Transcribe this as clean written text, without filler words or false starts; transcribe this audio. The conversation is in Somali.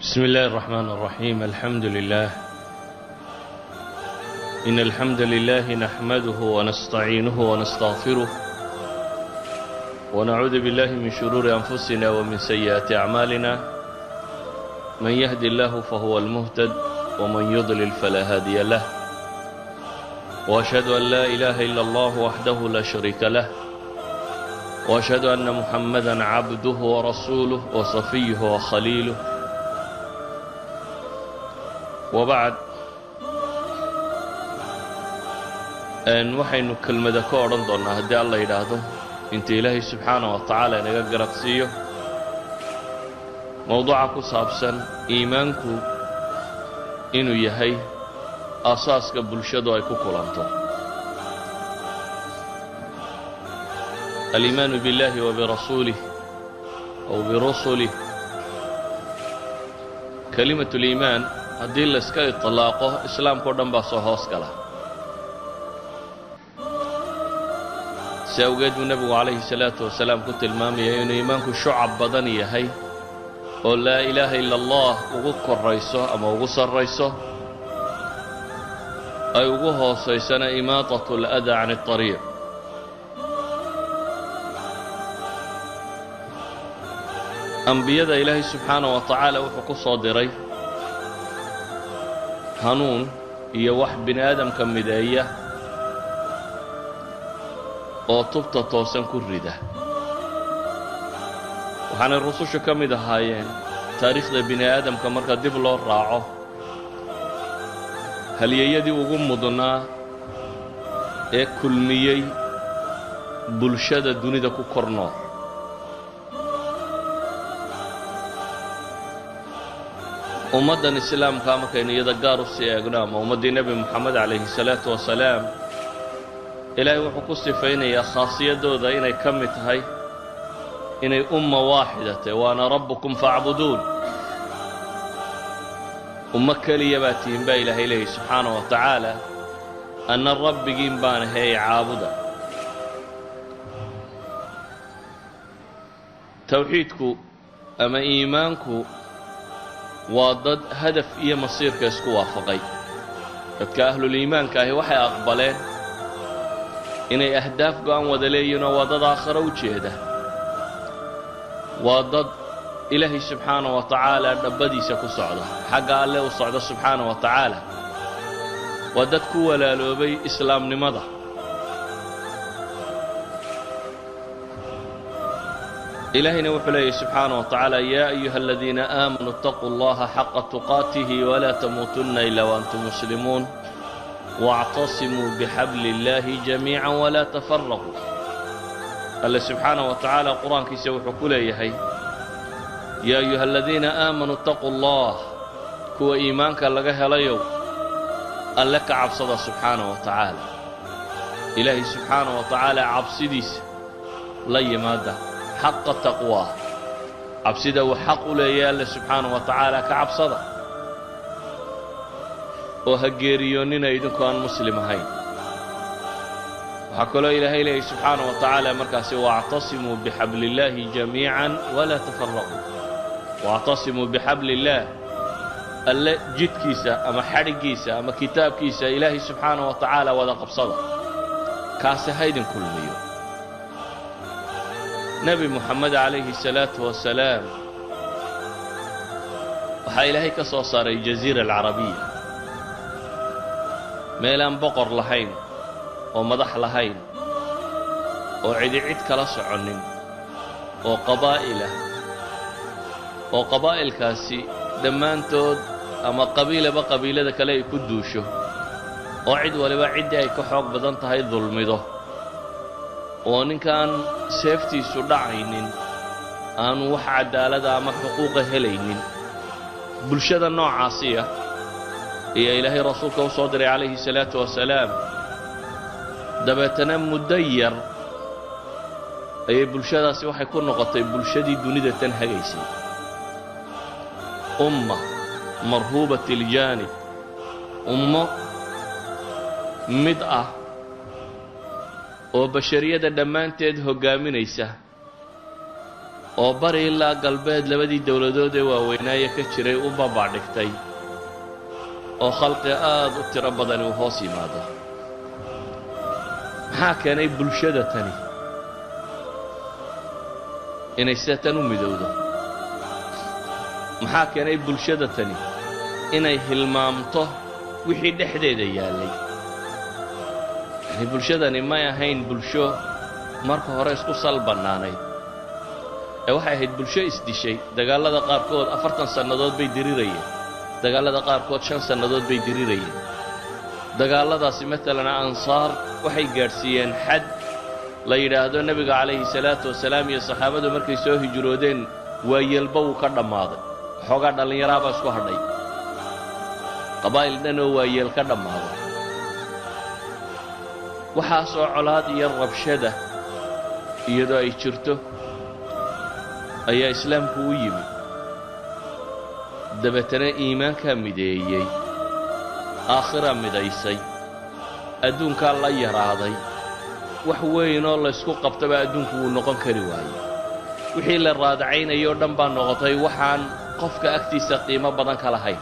بسم الله الرحمن الرحيم. الحمد لله، إن الحمد لله نحمده ونستعينه ونستغفره، ونعوذ بالله من شرور أنفسنا ومن سيئات أعمالنا. من يهد الله فهو المهتد، ومن يضلل فلا هادي له. وأشهد أن لا إله إلا الله وحده لا شريك له، وأشهد أن محمدا عبده ورسوله وصفيه وخليله، وبعد. Waxaynu kelmada ka odhan doonnaa, haddii Alla yidhaahdo, inta Ilaahay subxaana wa tacaala inaga garabsiiyo, mowduuca ku saabsan iimaanku inuu yahay asaaska bulshadu ay ku kulanto, aliimaanu biاllahi wa birasuulih aw birusulih. Kelimatu liimaan haddii layska itlaaqo, islaamka o dhan baa soo hoos gala. Si awgeed buu nebigu calayhi salaatu wasalaam ku tilmaamaya inuu iimaanku shucab badan yahay, oo laa ilaaha ila allah ugu korayso ama ugu sarrayso, ay ugu hoosaysana imaatatu aladaa can اطariiq. Ambiyada Ilaahay subxaana wa tacaala wuxuu ku soo diray hanuun iyo wax bini aadamka mideeya oo tubta toosan ku rida. Waxaanay rusushu ka mid ahaayeen, taariikhda bini aadamka marka dib loo raaco, halyeeyadii ugu mudnaa ee kulmiyey bulshada dunida ku kor nool. Ummaddan islaamkaa markaynu iyada gaar u sii eegno, ama ummaddii Nebi Moxamed calayhi salaatu wasalaam, Ilaahay wuxuu ku sifaynayaa khaasiyadooda inay ka mid tahay inay umma waaxida tahy. Waana rabbukum facbuduun, ummo keliya baa tihin baa Ilaahay leeyahy subxaana wa tacaala, anna rabbigiin baan ahay caabuda. Towxiidku ama iimaanku waa dad hadaf iyo masiirka isku waafaqay. Dadka ahluliimaanka ahi waxay aqbaleen inay ahdaaf go'an wada leeyihin, oo waa dad aakhiro u jeeda, waa dad Ilaahay subxaana wa tacaala dhabbadiisa ku socda, xagga Alle u socda subxaana wa tacaala, waa dad ku walaaloobay islaamnimada. Ilaahayna wuxuu leeyahy subxaana wa tacaala: yaa ayuha aladiina aamanuu itaquu allaha xaqa tuqaatihi walaa tamuutunna ilaa waantum muslimuun wاctasimuu bixabli اllahi jamiica walaa tafaraquu. Alle subxaana wa tacaala qur-aankiisa wuxuu ku leeyahay: yaa ayuha aladiina aamanuu itaquu allah, kuwa iimaanka laga helayow, Alle ka cabsada subxaana wa tacaala. Ilaahay subxaana wa tacaala cabsidiisa la yimaada, xaqa taqwaa, cabsida uu xaq u leeyahay Alle subxaana wa tacaala ka cabsada, oo ha geeriyoonnina idinku aan muslim ahayn. Waxaa kaloo Ilaahay leeyahy subxaana wa tacaala markaasi: wactasimuu bixabli illaahi jamiica walaa tafaraquu. Wactasimuu bixabli illaah, Alle jidkiisa ama xadhiggiisa ama kitaabkiisa Ilaahay subxaana wa tacaala wada qabsada, kaasi haydin kulmiyo. Nebi Moxamed calayhi salaatu wasalaam waxaa Ilaahay ka soo saaray Jaziira Alcarabiya, meelaan boqor lahayn oo madax lahayn oo cidi cid kala soconnin, oo qabaa'il ah, oo qabaa'ilkaasi dhammaantood ama qabiilaba qabiilada kale ay ku duusho, oo cid waliba ciddii ay ka xoog badan tahay dulmido, oo ninkaan seeftiisu dhacaynin aanu wax cadaalada ama xuquuqa helaynin. Bulshada noocaasiya ayaa Ilaahay rasuulka u soo diray calayhi salaatu wasalaam. Dabeetana muddo yar ayay bulshadaasi waxay ku noqotay bulshadii dunida tan hagaysay, umma marhuubat iljaanib, ummo mid ah oo bashariyada dhammaanteed hoggaaminaysa. Oo bari ilaa galbeed labadii dowladood ee waaweynaaye ka jiray u babaadhigtay, oo khalqi aad u tiro badani uu hoos yimaado. Maxaa keenay bulshada tani inay sida tan u midowdo? Maxaa keenay bulshada tani inay hilmaamto wixii dhexdeeda yaallay? Yacni, bulshadani may ahayn bulsho marka hore isku sal bannaanayd ee waxay ahayd bulsho isdishay. Dagaallada qaarkood 40 sannadood bay dirirayeen, dagaallada qaarkood 5 sannadood bay dirirayeen. Dagaalladaasi, maalan, Ansaar waxay gaadhsiiyeen xad la yidhaahdo Nebiga calayhi salaatu wasalaam iyo saxaabadu markay soo hijroodeen, waayeelba wuu ka dhammaaday, waxoogaa dhallinyaraabaa isku hadhay. Qabaa'il dhan oo waayeel ka dhammaaday, waxaasoo colaad iyo rabshada iyadoo ay jirto ayaa Islaamku u yimi. Dabeetana iimaankaa mideeyey, aakhira midaysay, adduunkaa la yaraaday. Wax weyn oo laysku qabtaba adduunku wuu noqon kari waayey. Wixii la raadacaynayoo dhan baa noqotay waxaan qofka agtiisa qiimo badan ka lahayn.